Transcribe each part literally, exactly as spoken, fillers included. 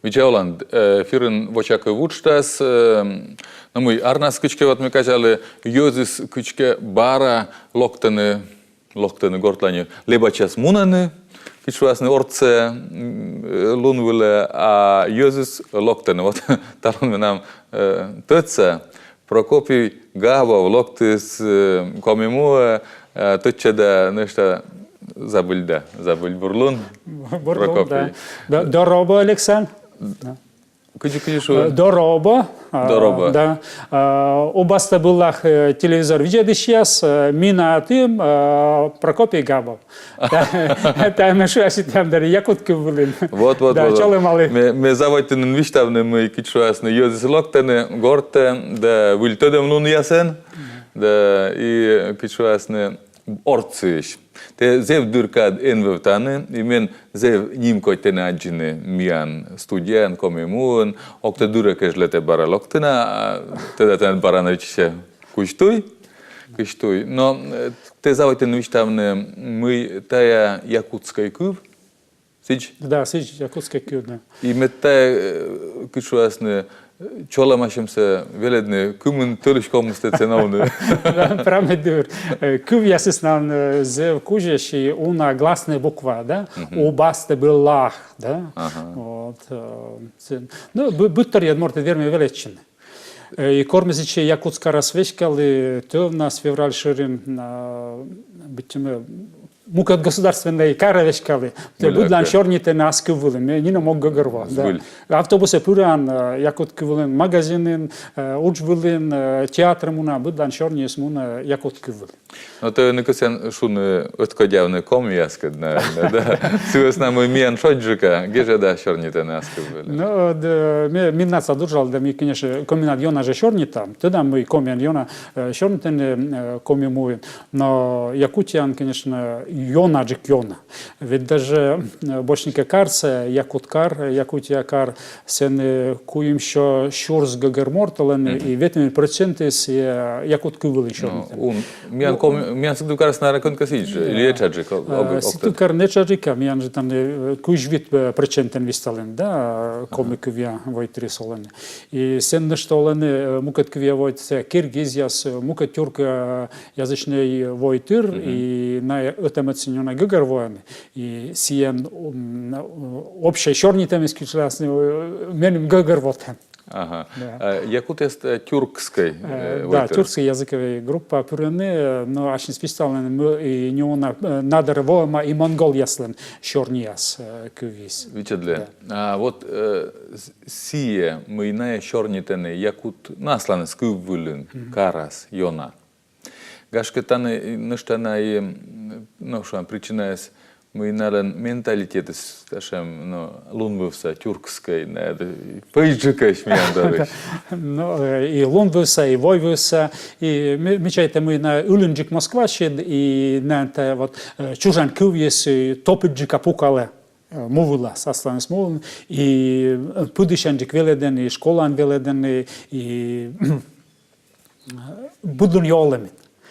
Видза олан, э, эфирын «Вочакыв» уджтас, э, но мый, арнас кыдзкӧ, вот ме казялі, йӧзыс кыдзкӧ бара локтӧны, локтӧны гортлань, лэбачьяс мунӧны, кыдз шуасны, ортсӧ, м, э, лун вылӧ, а йӧзыс локтӧны. Вот талун менам, э, тӧдса, Прокопий Габов локтіс, э, Коми муӧ, э, тӧдчӧ да нӧшта, забыв да, забыв, бур лун. Бур лун, Прокопий. Да. Да, дорӧба, Александр. Да. Кыдзи, кыдзи шуӧ? Э, дорӧба. А, Дорӧба. Да. А, убасьтӧ, быллах, э, телевизор видзӧдысьяс, э, менам тым, э, Прокопий Габов. Тайӧ ме шуа сэтшӧм дыр якут кыв вылын. Вот, вот, да, вот, вот. Чолӧмалі. Ме, ме заводиті нин висьтавны, мый, кыдз шуасны, йӧзыс локтӧны гортӧ да выль тӧдӧмлунъясӧн, да и, кыдз шуасны, ортсыысь. Тэ зэв дыр кад эн вӧвтаны, и мен зэв нимкодь тэнӧ аддзыны миян студияын, Коми муын. Ог тӧд, дыр-ӧ, кежлӧ тэ бара локтін, а тӧда, тэнад бара на виччысьӧ кузь туй, кузь туй. Но, э, тэ заводитін висьтавны, мый тайӧ якутскӧй кыв. Сідз? Да, сідз, якутскӧй кыв, да. И мед тайӧ, э, кыдз шуасны, э, чолӧмасьӧмсӧ велӧдны кымын тӧлысь ковмыс тэнад овны. Да, прямо дыр. Э, кывъясыс нин, э, зэв кузьӧсь, и уна гласнӧй буква, да? Мгм. Убасьтӧ, быллах, да? Ага. Вот, э, сэн-, ну, бы-, быдторйӧн мортыд вермӧ велӧдчыны. Э, и кор ме сэтчӧ Якутск карас веськалі, тӧвнас, февраль шӧрин, а, быттьӧ ме мукӧд государственнӧй карӧ веськалі. Тэ быдлаын сёрнитӧны ас кыв вылын, ме нинӧм ог гӧгӧрво, да. Збыль. Автобусӧ пыран, э, якут кыв вылын, магазинын, э, удж вылын, э, театрӧ муна, быдлаын сёрниыс мунӧ якут кыв вылын. Но тэ ӧні кӧсъян шуны, ӧткодявны комияскӧд, наверно, да? Сы вӧсна мый миян шодзджыка гежӧда сёрнитӧны ас кыв вылын. Ну, да, ме, менам сійӧ уджалӧ, да, ми, конечно, комиӧн ёна жӧ сёрнитам. Тӧдам, мый комиӧн ёна, э, сёрнитӧны, э, Коми муын. Но Якутияын, конечно, ёнаджык ёна. Ведь даже, э, босьтны кӧ карсӧ, якут кар, э, Якутия кар, сэн, э, куимсё сюрс гӧгӧр морт олӧны, и ветымын процентыс, э, якут кыв вылын сёрнитӧны. Миян Сыктывкарыс, наверно, кӧнкӧ сідз жӧ, или этшаджык, ог-, ог-, ог-, Сыктывкарын этшаджык, а миян жӧ тані, э, кызь вит, э, процентӧн висьталӧны, да, э, коми кывъя войтырыс олӧны. И сэн нӧшта олӧны, э, мукӧд кывъя войтырыс, киргизъяс, э, мукӧд тюрк, э, язычнӧй войтыр, и найӧ ӧта-мӧд сэн ёна гӧгӧрвоӧны. И сійӧн, м, общӧй сёрнитӧмыс кутшӧмкӧ, э, меным гӧгӧрвотӧ. Ага. Да. А якутъяс, э, тюркскӧй, э, э, да, войтыр. Тюркскӧй языковӧй группаӧ пырӧны, э, но асьныс висьталӧны, мый и неуна, э, на дорӧ воӧма и монголъяслӧн сёрнияс, э, кывйыс. Видзӧдлы. Да. А вот, э, с-, сійӧ, мый найӧ сёрнитӧны якут, ну, асланыс кыв вылын, карас ёна. Гашкӧ, тані нӧшта на и, м, ну, шуам, причинаяс, мый налӧн менталитетыс татшӧм, ну, лунвывса, тюркскӧй, на, да, пӧйджыкӧсь миян дорысь. Ну, э, и лунвывса, и войвывса, и ме-, ме чайта, мый на ылынджык Москваын, и на тайӧ вот, э, чужан кывйыс, э, топыдджыка пукалӧ, э, му вылас, асланыс му вылын, и, э, пыдісянджык велӧдӧны, и школаын велӧдӧны, и быд лунъя олӧмын.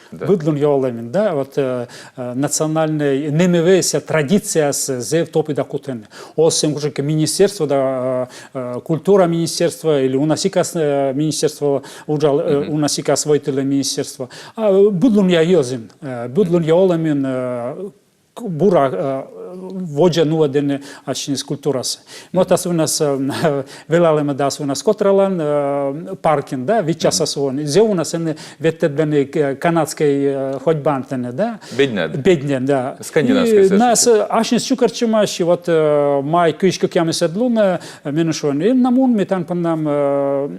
Да. Быд лунъя олӧмын, да, вот, э, э, национальнӧй, нэмӧвӧйся традицияяс зэв топыда кутӧны. Оз эм кутшӧмкӧ министерство, да, э, э, культура министерство или уна сикас, э, министерство уджалӧ, э, уна сикас войтырлӧн министерство. А, э, быд лунъя йӧзын, э, быд лунъя олӧмын, э, к-, бура, э, водзӧ нуӧдӧны асьныс культурасӧ. Ме вот ас вынас, э, велалӧма да ас вынас котралан, э, паркын, да, вит часас воын. Зэв уна сэн ветлӧдлӧны, э, канадскӧй, э, ходьбаӧн тэныд, да? Беднад. Беднад, да. Скандинавскӧй. И нас, э, асьныс чукӧртчӧмаӧсь, вот, э, май кызь кӧкъямысӧд лунӧ, э, меным шуӧны, и на мун, ми тан панам, э,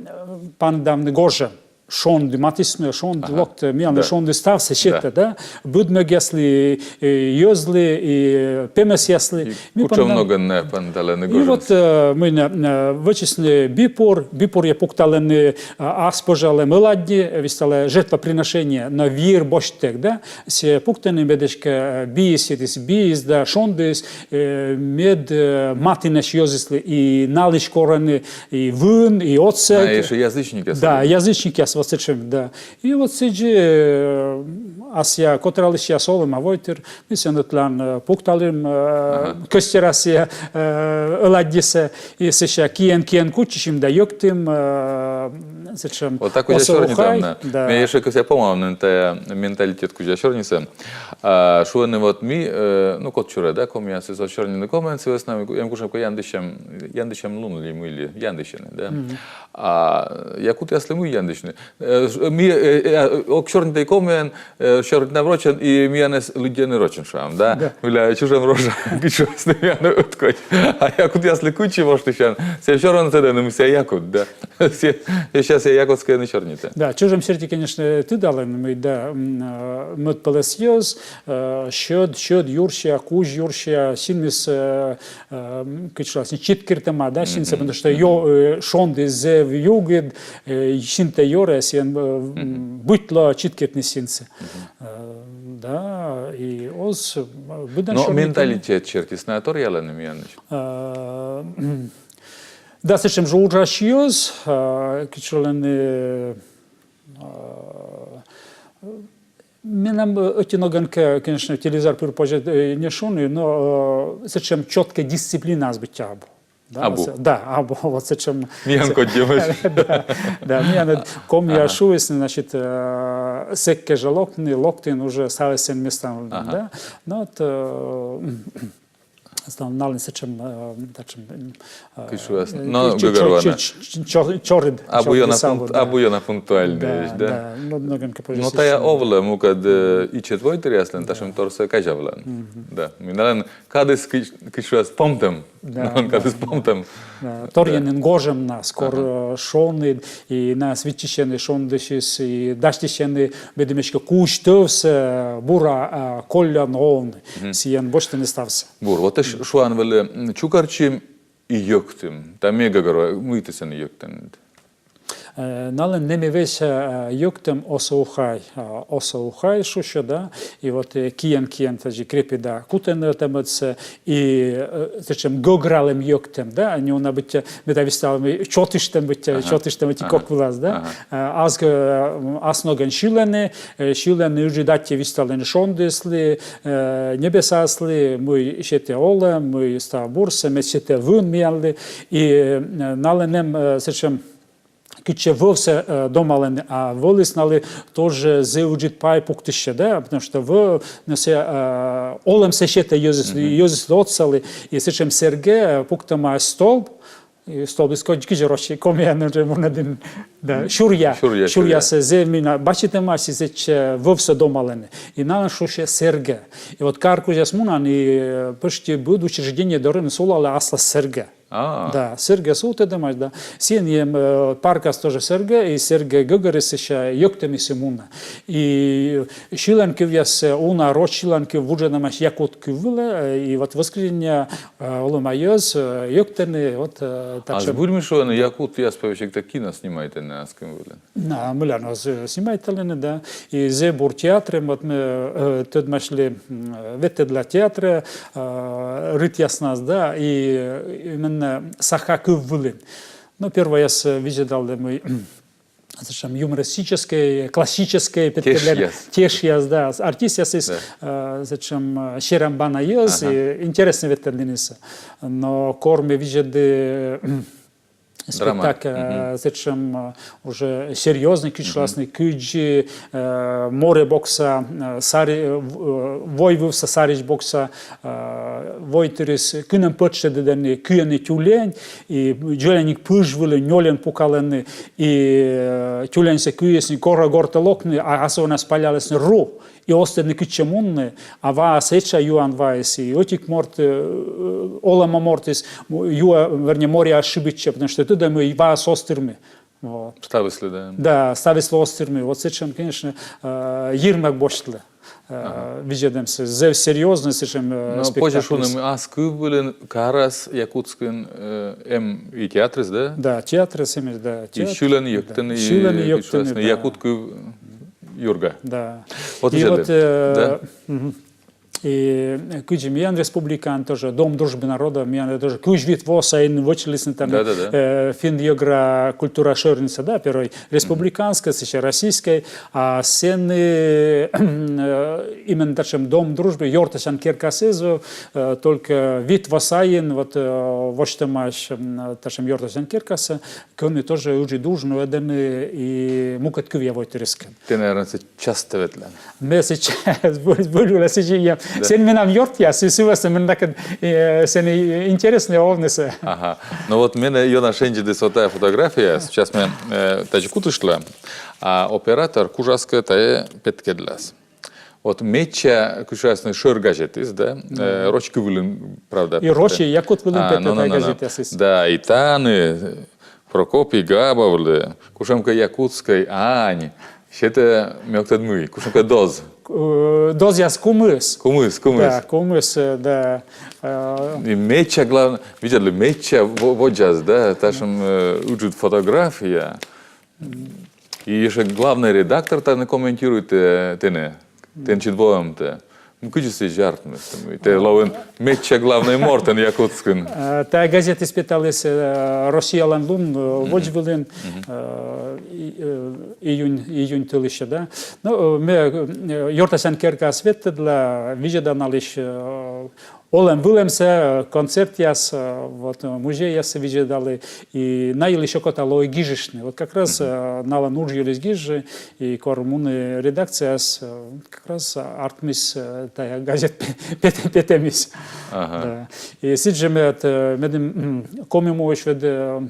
паныдавны гожӧм. Шонді, матысны, шонді локтӧ, миянлы шонді ставсӧ сетӧ, да? Быдмӧгъяслы, э, йӧзлы, и пемӧсъяслы. И ми кутшӧм ногӧн на паныдалӧны гожӧмсӧ. И вот, э, мый на, э, вӧчисны бипур, бипуръя пукталӧны, э, ас пӧжалӧм ӧладдьӧ, висьталӧ жертвоприношение, но вир босьттӧг, да? Сійӧ пуктӧны, мед эськӧ, э, биыс, сэтысь биыс да шондіыс, э, мед, э, матынӧсь йӧзыслы, и налысь корӧны и вын, и отсӧг. А, ещё язычникъяс. Да, язычникъяс. Вот сэтшӧм, да. И вот сідзи, э, асъя котралысьяс олӧма войтыр, ми сэн ӧтлаын, э, пукталім, э, кӧстер асъя, э, ӧладдьысӧ, и сэсся киӧн-киӧн кутчысим да йӧктім, э, сэтшӧм. Вот так кузя сёрнитам на. Да. Ме ещӧ кӧсъя помавны тайӧ менталитет кузя сёрнисӧ. А, шуӧны вот ми, э, ну, кодчура, да, комиясыс оз сёрнины комиӧн, сы вӧсна мый эм кутшӧмкӧ яндысьӧм, яндысьӧм лун ли мый ли, яндысьӧны, да. А якутъяслы мый яндысьны? Э, ш-, ми, э, э, ог сёрнитӧй комиӧн, э, сёрнитам рочӧн, и миянӧс лыддьӧны рочӧн, шуам, да? Да. Мыйла чужӧм рожа, кыдз шуасны, миянӧс ӧткодь. А якутъяслы кутшӧм воштысян, сэсся всё равно тӧдӧны, мый сія якут, да? Сэсся сія якутскӧйӧн сёрнитӧ. Да, чужӧм серти, конечно, тыдалӧны, мый, да, м, э, мӧдпӧлӧс йӧз, э, сьӧд, сьӧд юрсиа, кузь юрсиа, синмыс, э, э, м, кыдз шуасны, читкӧртӧма, да, синсӧ, потому что ё-, э, шонді зэв югыд, э, синтӧ ёрӧ, сійӧн, э, м, быть лоӧ читкӧртны синсӧ. Э, да, и оз, э, быдӧн. Но сёрнитӧны. Менталитет серти на торъялӧны миянӧс. Э, м, да, сэтшӧм жӧ уджась йӧз, э, кыдз шуӧны, э, менам, э, ӧти ногӧн кӧ, конечно, телевизор пыр позьӧ, э, не шуны, но, э, сэтшӧм чёткӧй дисциплинаыс быттьӧ абу. Да, абу. С-, да, абу, вот сэтшӧм. Миян кодь эмӧсь. Да, да, миян, э, комиа шуисны, значит, э, сэк кежлӧ локны, локтін уже ставыс сэн местаын, да. Но вот, э, став налӧн сэтшӧм, э, татшӧм, э, кыдз шуасны, э, но чё-, чё-, гӧгӧрвоана. Чё-, чё-, чё-, чорыд, абу ёна пункт-, абу ёна пунктуальнӧйӧсь, да? Да, но, ногӧн кӧ позьӧ. Но тайӧ овлӧ мукӧд, э, ичӧт войтыръяслӧн, татшӧм торсӧ казявлан. Да. Мый налӧн кадыс кыдз, кыдз шуас, помтӧм. Да, налӧн кадыс помтӧм. Да. Торйӧн нин гожӧмнас, кор, э, шоныд, и найӧс виччысьӧны шондісьыс, и дасьтысьӧны, медым эськӧ кузь тӧвсӧ бура, э, колльӧн овны. Сійӧн босьтӧны ставсӧ. Бур, вот тэ ш-, шуан вӧлі, м, чукӧртчим и йӧктім. Тайӧ ме гӧгӧрвоа, мый тэ сэн йӧктін. Э, налӧн нэм и весся, э, йӧктӧм «Осо ухай», э, «Осо ухай» шусьӧ, да, и вот, э, киӧн-киӧн тадзи крепида кутӧны ӧта-мӧдсӧ, и, э, сэтшӧм гӧгралӧм йӧктӧм, да, неуна быттьӧ, э, ме тай висьтала, мый чотыштӧм быттьӧ, э, чотыштӧм ӧти кок вылас, да. Э, ас гӧ-, м, ас ногӧн сьылӧны, э, сьылӧны, ыджыд аттьӧ висьталӧны шондіыслы, э, небесаыслы, мый сетӧ олӧм, мый став бурсӧ, мед сетӧ вын миянлы, и, э, налӧн эм, э, сэтшӧм кытчӧ вӧвсӧ, э, домалӧны, а вӧлыс налы тоже зэв ыджыд пай пуктысьӧ, да, потому что вӧв, но сія, э, олӧмсӧ сетӧ йӧзыслы, йӧзыслы отсалӧ, и сэтшӧм сэргӧ, э, пуктӧма столб, и столбыс кыдз, кыдз роч-, комиӧн уже мунӧдін, да, сюръя, сюръя, сюръясӧ зэв мина бачитӧма, сідз сэтчӧ вӧвсӧ домалӧны. И налӧн шусьӧ сэргӧ. И вот кар кузяс мунан, и, э, почти быд учреждение дорын сулалӧ аслас сэргӧ. А. Да, сэргӧ султӧдӧмаӧсь, да. Сійӧн эм, э, паркас тоже сэргӧ, и сэргӧ гӧгӧрыс сэсся йӧктӧмыс и мунӧ. И сьыланкывъяс, э, уна роч сьыланкыв вуджӧдӧмаӧсь якут кыв вылӧ, э, и вот воскресенье, э, олӧма йӧз, э, йӧктӧны, вот, э, так. А збыльмӧ шуӧны, якутъяс пӧ весиг кино снимайтӧны аскым вылын. На, мыйла нӧ, э, снимайталӧны, да. И зэв бур театрын, вот ме, э, тӧдмасьлі, м, ветлӧдла театрӧ, э, рытъяснас, да, и, э, именно саха кыв вылын. Но первойяс, э, видзӧдалӧ, мый сэтшӧм юмористическӧй, классическӧй петкӧдлӧм. Тешъяс. Тешъяс, да. Артистъясыс, э, сэтшӧм, э, серам бана йӧз, и интереснӧ ветлӧдліныс. Но кор ме видзӧді, э, спектакль, э, сэтшӧм, э, уже серьёзнӧй, кыдз шуасны, кыдзи, э, море бокса, э, сари-, э, в-, э, войвывса, саридз бокса, э, войтырыс кынӧм пӧт шедӧдӧны, кыӧны тюлень, и дзоляник пыж вылын нёльӧн пукалӧны, и, э, тюленьсӧ кыисны, корӧ гортӧ локны, а асывнас палялісны ру. И оз тӧдны, кытчӧ мунны, а ваас этша юан вайис, и ӧтик морт, э, олӧма мортыс, м, юӧ, вернее, моръяс шыбитчӧ, потому что тӧдӧ, мый ваас оз тырмы. Вот. Ставыслы, да. Да, ставыслы оз тырмы. Вот сэтшӧм, конечно, э, йирмӧг босьтлӧ, э, видзӧдӧмсӧ. Зэв серьёзнӧй сэтшӧм, э, спектакль. Но позьӧ шуны, мый ас кыв вылын карас якутскын, э, эм и театрыс, да? Да, театрыс эмӧсь, да. И сьылӧны, йӧктӧны, и сьылӧны, йӧктӧны, да. Якут кыв юрга. Да. Вот и вот, э, да? Мгм. И кыдзи миян республикаын тоже Дом дружбы народов, миян тоже кызь вит во сайын вӧчлісны там, Да-да-да. Э, финн-йӧгра культура шӧринсӧ, да, первой республиканскӧй, сэсся российскӧй, а сэні, э, именно татшӧм Дом дружбы, ёртасян керкасӧ, э, только вит во сайын вот, э, восьтӧмаӧсь, м, татшӧм ёртасян керкасӧ, кӧні тоже ыджыд уж нуӧдӧны и мукӧд кывъя войтырыскӧд. Тэ, наверно, часто ветлан. Ме сейчас выль выль сидзи. Сэн менам ёртъяс, и сы вӧсна мен накӧд, э, сэн интереснӧ овнысӧ. Ага. Ну вот менӧ ёна шензьӧдіс вот тая фотография. Сейчас ме, э, тадзи кутыштлі. А оператор кужас кӧ тайӧ петкӧдлас. Вот «Меча», кыдз шуасны, шӧр газетыс, да? Э, роч кыв вылын, правда. И роч, и якут вылын. А, Петӧ ну, ну, тая ну, ну. Газетъясыс. Да, и тані Прокопий Габовлы кутшӧмкӧ якутскӧй ань сетӧ, ме ог тӧд мый, кутшӧмкӧ доз. Э, дозъяс кумыс. Кумыс, кумыс. Да, кумыс, э, да. Э, И «Меча», главнӧй, видзӧдлы, «Меча» во-, водзас, да, татшӧм, э, ыджыд фотография. И ещӧ главнӧй редактор тані комментируйтӧ, э, тэнӧ, тэнсьыд воӧмтӧ. Ну, кыдзи сійӧ артмис, тэ лоин «Меча» главнӧй мортӧн Якутскын. Э, тая газетыс петаліс, э, Россиялӧн лун, э, водзвылын, э, и-, э, июнь, июнь тӧлысьӧ, да. Ну, э, ме, э, ёртасян керкаас ветлӧдла, видзӧда налысь, э, олӧм-вылӧмсӧ, э, концертъяс, э, вот, э, музейяссӧ видзӧдалі, и на йылысь окота лои гижыштны. Вот как раз, э, налӧн удж йылысь гижи, и кор муні редакцияас, э, как раз артмис, э, тая газет пе-, петӧ-, петӧмыс. Ага. Да. И сідзжӧ ме, э, медым, м, Коми муысь ведь, э,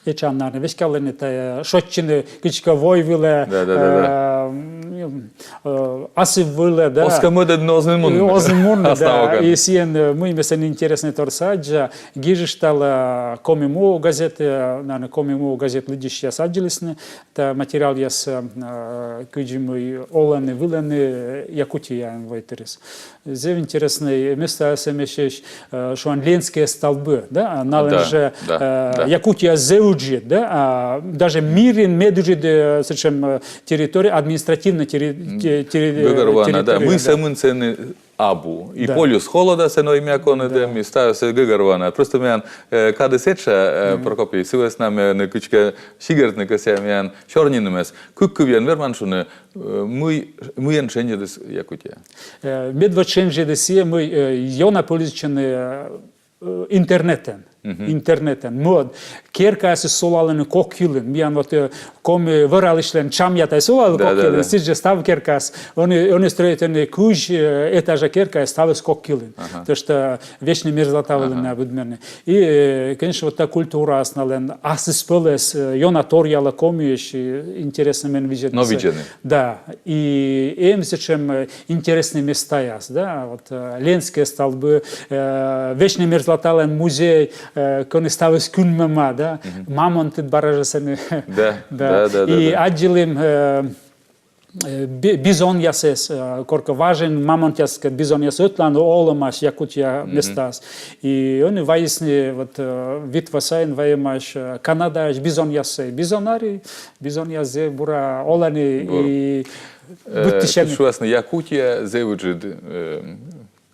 этша, наверно, веськалӧны тая, э, шойччыны кыдзкӧ войвылӧ, Да, да, да, да. э, м, э, асыввылӧ, да. Оз кӧ мӧдӧд, но оз нин мун. Оз нин мун, да. Ас на окота. И сійӧн, э, мый ме сэн интереснӧй торсӧ аддза, гижыштала «Коми му» газетӧ, э, наверно, «Коми му» газет лыддьысьяс аддзылісны та материалъяссӧ, э, кыдзи мый олӧны-вылӧны, э, Якутияын войтырыс. Зэв интереснӧй местаыс эмӧсь, э, шуам, «Ленские столбы», да, а налӧн Да, жӧ, да, э, да. Якутия зэв ыджыд, да, а даже мирын медыджыд, э, сэтшӧм, э, территория, административнӧй терри-, те-, терри-, Гӧгӧрвоана, да. территория, Мый да. Сӧмын сэні абу. И Да. «Полюс холода» сэн оймякӧн, да, и ставсӧ гӧгӧрвоана. Просто миян, э, кадыс этша, э, Прокопий, сы вӧсна ме нин кыдзкӧ сигӧртны кӧсъя миян сёрнинымӧс. Кык кывйӧн верман шуны, э, мый, мыйӧн шензьӧдіс Якутия. Э, медводз шензьӧдіс сійӧ, мый, э, ёна пользуйтчӧны, э, интернетӧн. Интернетӧн. Мӧд керкаясыс сулалӧны кок йылын. Миян вот, э, коми вӧралысьлӧн чамъя тай сулалӧ кок йылын. Да, да, да. Сідзжӧ став керкаяс. Ӧні, ӧні стрӧитӧны кызь, э, этажа керкаяс, ставыс кок йылын. Ага. То, что вечнӧй мерзлота вылын на быдмӧны. И, э, конечно, вот та культураыс налӧн аслыспӧлӧс, э, ёна торъялӧ Комиысь, и интереснӧ мен видзӧдны. Но видзӧдны. Да. И эм сэтшӧм, э, интереснӧй местаяс, да, вот, э, Ленские столбы, э, вечнӧй мерзлоталӧн музей, э, кӧні ставыс кынмӧма, да, мамонтыд бара жӧ сэні. Да, да, да, да, И да. Аддзылім, э, э, би-, бизонъясӧс, э, коркӧ важӧн мамонтъяскӧд бизонъяс ӧтлаын олӧмаӧсь Якутия местаас. И ӧні вайисны, вот, э, вит во сайын вайӧмаӧсь, э, Канадаысь бизонъяссӧ. Бизонарий, бизонъяс зэв бура олӧны и быдтысьӧны. Кыдз шуасны, Якутия зэв ыджыд, э,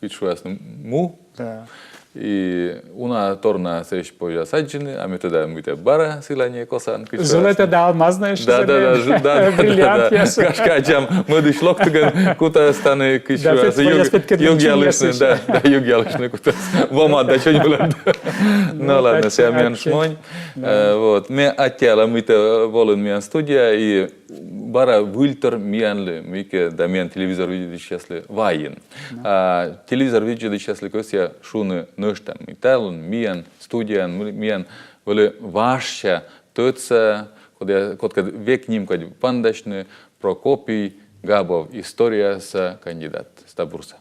кыдз шуасны, му. Да. И уна тор на сэтысь позяс аддзыны, а ме тӧда, мыйта бара сылань косан, кыдз шуасны. Золото да алмаз, знаешь. Да, да, да, да, да, да. Бриллиантъяс. Гашкӧ, аддзам, мӧдысь локтігӧн кутас тані, кыдз шуасны, югъялыштны, да, да, югъялыштны кутас. Вомад да чонь вылад. Ну ладно, сія миян шмонь. Э, вот. Ме аттьӧала, мый тэ волін миян студияӧ, и бара выльтор миянлы, мыйкӧ да миян телевизор видзӧдысьяслы вайын. А телевизор видзӧдысьяслы кӧсъя шуны нӧшта, мый талун миян студияын, миян вӧлі важся тӧдса, кодкӧд век нимкодь пантасьны, Прокопий Габов, историяса кандидат. Став бурсӧ.